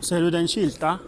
Ser du den skylta?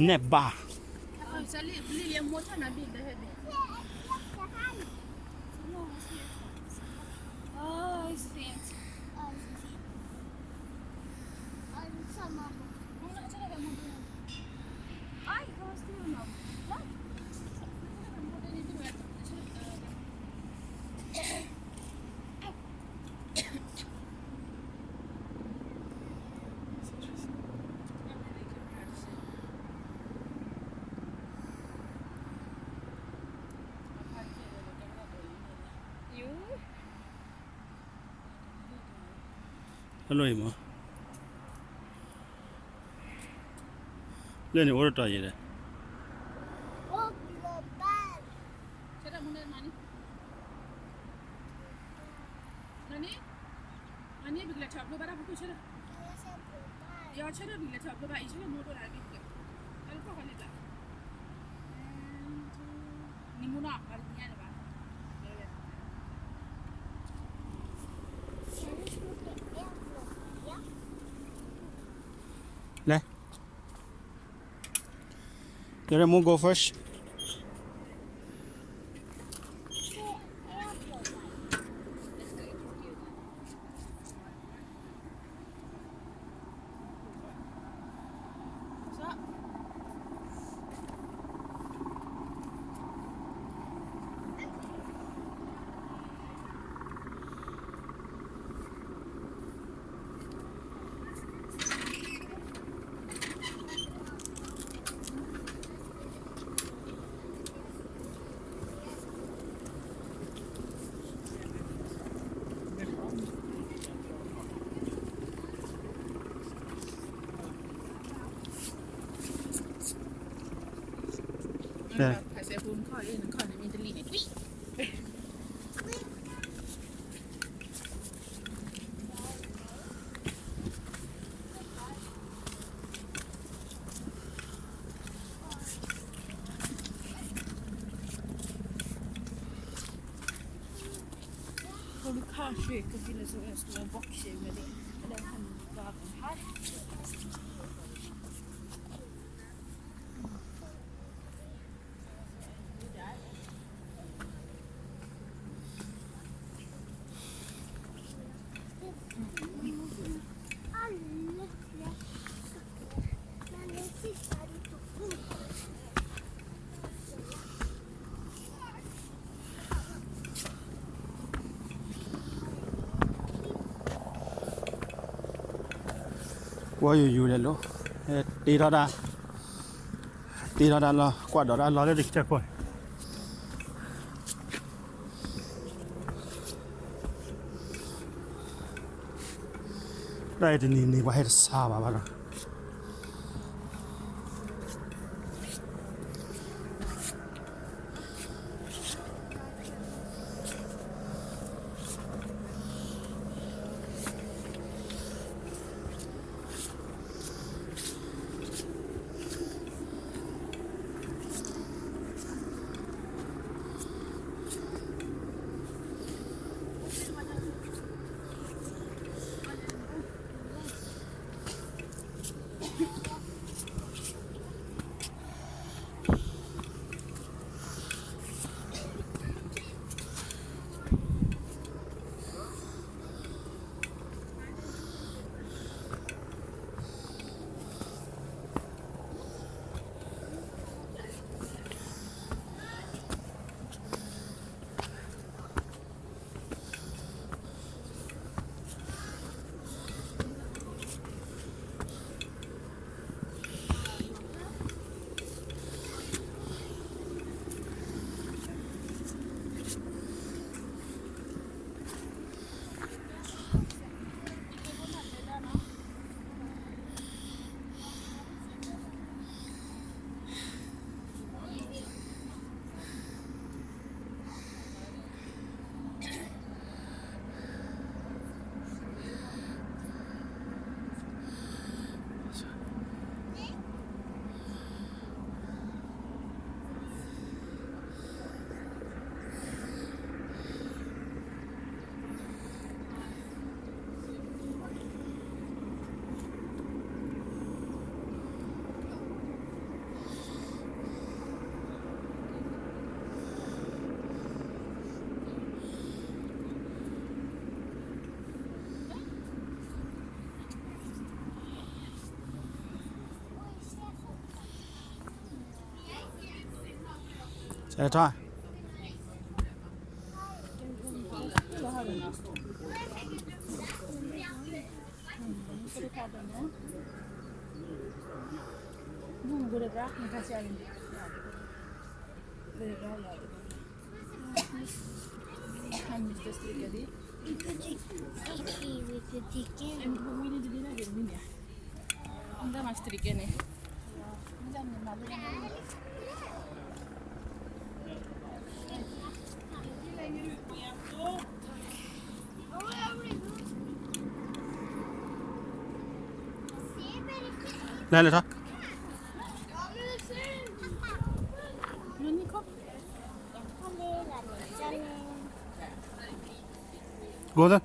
Neba. Hello, Imo. လၢန့ၣ်အိၣ်တတီၤယဲဒီး နန့ၣ် ပကလဲၤထီၣ်ဘျိဘၣ်တၢ်ဖူခိၣ်ဆၢလၢ ယဆၢလၢပကလဲၤထီၣ်ဘျိဘၣ်အံၤဆၢလၢမိၢ်ဒိၣ်တၢ်ဘံၣ်ကဲ တၢ်လၢပှၤဃီလံဘျီ နံၤမူနီၤ ပှၤတနံၤညါန့ၣ်ဘၣ် လဲၤ Let Remo go first.ကွၢ်ယူၤယူၤဒီးလီၤ, တ့ထီၣ်တၢ်, တ့ထီၣ်တၢ်လီၢ်, ကွၢ်ဒီးတၢ်လီၢ်လၢတဆံတၢခိၣ်န့ၣ်. တၢ်အံၤတနံၤန့ၣ် ပှၤဟဲတဆါဘၣ်ဘၣ်ဒီး ဆဲးထီၣ် လဲၤလဲၤထီၣ် Golden.